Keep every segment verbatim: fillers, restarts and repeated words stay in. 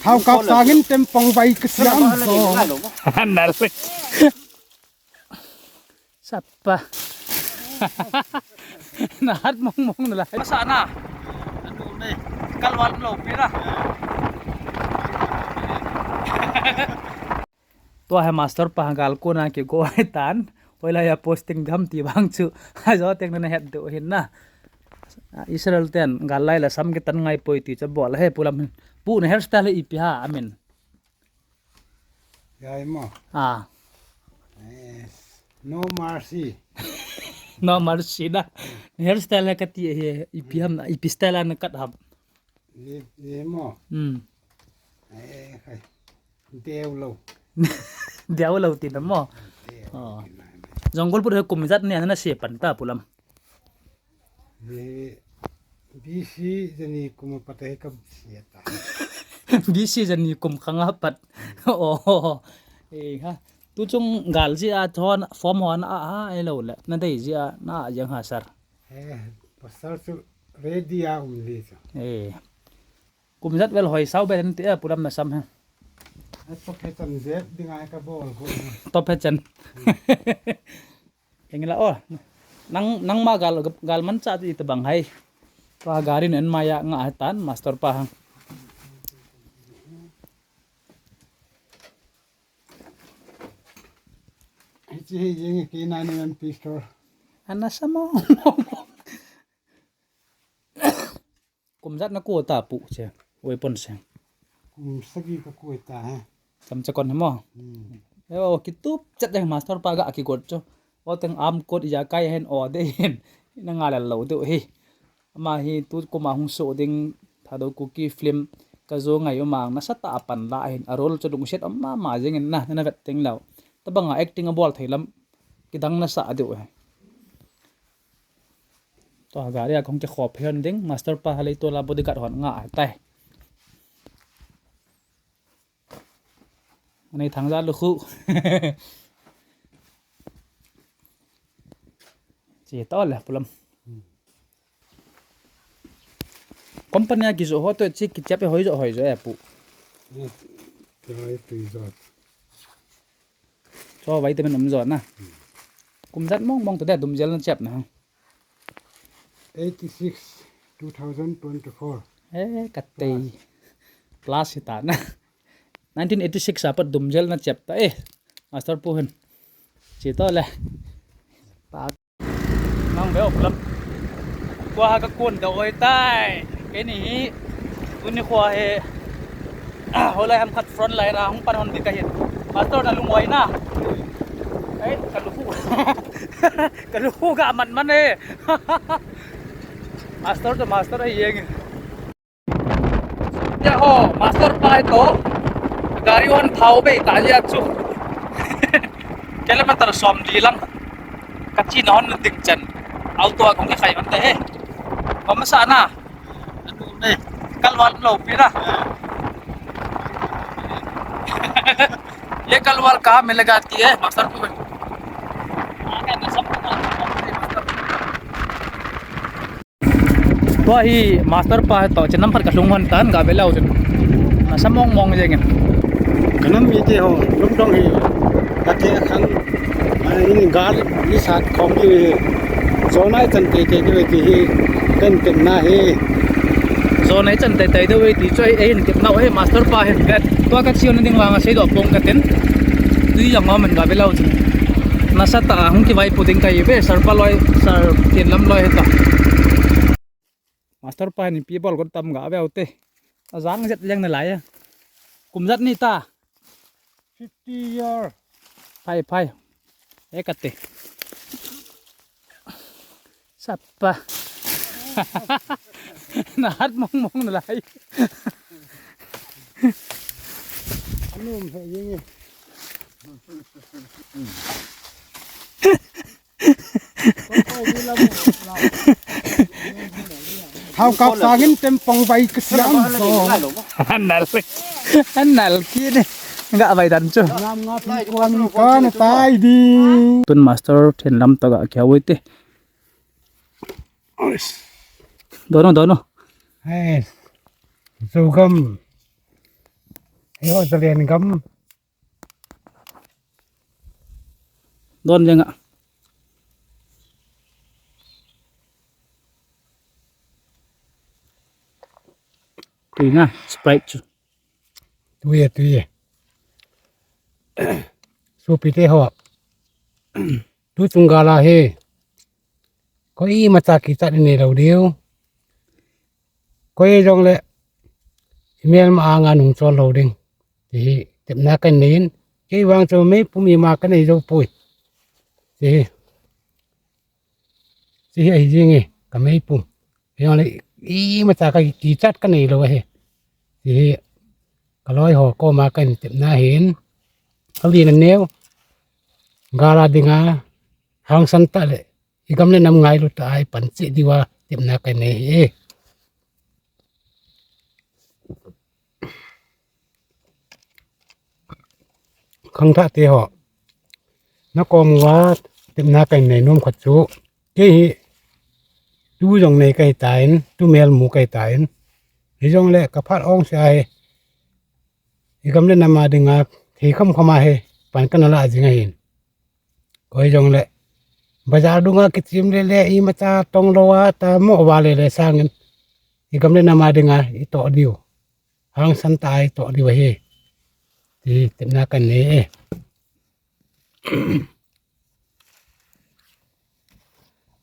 Hau kap sangin tempong vai kasiam so. Nal. Sapa. Nahat mong mong nalai. Masa na. Anu ni. Kalwal lo pina. Tua hi master pa gal kona kigo ahitan. Hoilai a posting dam ti bang chu. Ajo teng na het deuh hin na. Israel ten gal lai la sam kitan ngai poi ti chu bol ahi pu lam hin. Pu na hairstyle ipi ham amin. Yai mo. Ah. Eh, no mercy. No mercy da. Hairstyle kati hi ipi ham ipi style na kat ham. Ye, ye mo. Hmm. Eh, khai. Deu lo. Deu lo ti na mo. Deu lo ti na. Jungle book hi kum ijat ni ana se pan ta pu lam. Ye, B C jani kum pat hi ka se ta. B C jani kum khanga pat. Oh. Eh ha. Tu chung gal ji a thon form hon a ha e lo le. Na dei ji a na jeng ha sir. Eh, pastor chu ready a um li chu. Eh. Kum ijat vel hoi sau ben ti a pu lam na sam ha. Ai, top he chan jet ding ai ka bol ko. Top he chan. Engla o. Nang nang ma gal gal man cha ti tabang hai. Pa gari nen ma ya nga tan master pa hang. Hichi hi jing ki na ni man pistol. Ana samo. Kum ijat na ko ta pu che. Weapon se. Kum sagi ka ko ta ha. Kam cha kon mo. Hmm. Eo kitup chat deng master pa ga kigot cho. O teng am kot ya kai hen o de hen. Na nga la lo de hi. Ama hi tu kum a hung so ding Thadou Kuki film ka jo ngai u mang nasa ta a pan la hin a role chu lungset um mama jeng in na na vet teng lo. Tabang a acting a bol thei lam kidang nasa deuh e. Tua gari a kong kikhop hen ding master pa halei tua la bodyguard hon nga tai. Anei thang ja lu khu. Chi to le pu lam. Company a kijo ho to chi kichep e hoi jo hoi jo e pu. Yes. Try to jo. Cho vitamin um jo na. Kum ijat mong mong to de dum jel na chep na. Eighty six, two thousand twenty four. Eh, katei. Plus hita na. Nineteen eighty six a pat dum jel na chep ta eh. Master pu hin. Chi to le. Pa. Nang be o pu lam. Kua ha ka kun da oi tai. Kei ni hi. Tuni kua he. Ah, hoilai ham khat front line a hung pan hon di ka hin. Master na lung oi na. Ei, ka lu. Ka lu ga man man e. Master to master ai yeng. Ya ho, master pa to. Gari hon thao be ta ya chu. Kilometer som di lang. Ka chi na hon ding chan. Auto a kong ka khai hon te he. Ba masa na. Anu ni. Kalwal lo pina. Ye kalwal kaha milega ti hai, master pu. Tua hi master pa to chen nam phat ka lung hon tan ga be lau chen. Na sa mong mong jeng in. Kanam mi te ho, lum dong hi. Ka te khang. Ani gal ni sat khom ni hi. Jonai chan te te ni ti hi. Ten ten na hi. Jonai chan te te de ti choi e hin tip nau e master pa hin vet. Tua ka chiu na ding vang a sei do pong ka ten. Tui jang ma man ga be lau chun. Nasa ta hung kivai pu ding ka hi ve sir pa loi sir tin lam loi he ta. Master pa hin pi bol got tam ga ve u te. A jang jet leng na lai a. Kum jat ni ta. Fifty year. Phai phai. E kate. Sapa. Na hat mong mong na lai. Anum he yeng e. Hau kap sangin tempong vai kasiam so. Anal. Anal kini. Nga vai dan chu. Ngam nga pi kuan ka na tai di. Tun master then lam to ga kya woi te. Dono, dono. Hey. Sugam. Eiho Zalen gam. Don lenga. Tui na, Sprite chu. Tui e, tui e. Sopite ho. Tuchung gal a hi. Koi imacha kichat inei lou diu. Koi jongle imelma anga nung chol lou ding. Ti hi tepna kanei in. Kei vang chu meipum ima kanei jou poi. Ti hi. Ti hi ahi jing e, ka meipum. Jongle imacha ka kichat kanei lou ahi. Ti hi ka loi ho koma kan tepna hin. Ka lina neo. Gal a dinga hangsan tah le. I gam le nam ngailu tah a i pan cheh diuva tepna kanei e. Khangthah te ho. Na kom uva tepna kanei nom khat chu. Kei hi tu jong nei kahi tan, tu mel mu kahi tan. Hijongle ka phat ong se ahi. I gam le nam a dinga thei kham kham a hi pan kana la jing ahin. Koi jongle bazar dunga kichim le le imacha tong lou a ta mo va le le sangin. I gam le nam a dinga i toh diu. Hangsan tah a i toh diu ahi. Ti tepna kanei e.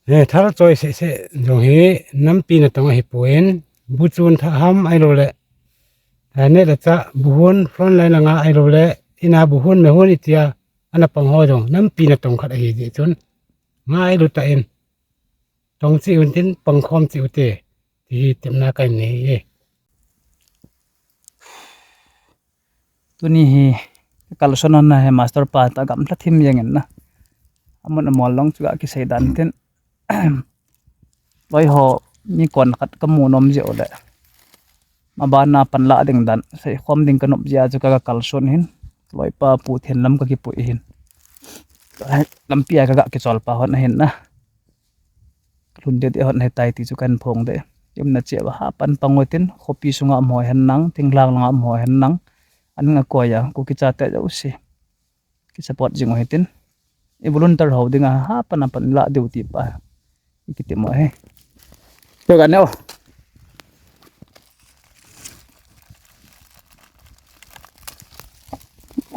He, thal choi seh seh jong hi nampi natong ahi pon, bu chun thah ham ahilou le, eh, net le chah bu hon front line langa ahilou le, ina bu hon me hon itia, ana pang ho jong nampi natong khat ahi jeh chun, ngailu tah in tong cheh un tin pang khom cheh u te, ti hi tepna kanei e. Tuni hi ka kalson hon na hi master pa ta gamla thim jeng in na. Amun amol long chu ga kisei dan tin. Loi ho mi kon khat ka mu nom jeh u le. Mabana pan la ding dan sei khom ding ka nop jeh a chu ka, ka kalson hin. Loi pa pu then lam ka kipui hin. Lampi a ka ga kichol pa hon ahin na. Lhun det det hon ahitai ti chu kan phong de. Imna cheh uva ha pan pang u tin, khopi sunga um ho hen nang, thinglhang langa um ho hen nang, an nga koi a, Kuki chate jouse ki support jing u hitin. I volunteer ho dinga ha pan a pan la diu ti pa. I kiti mo he. Pe ga neo.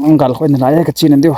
Ang gal khoi na lai ka chin diu.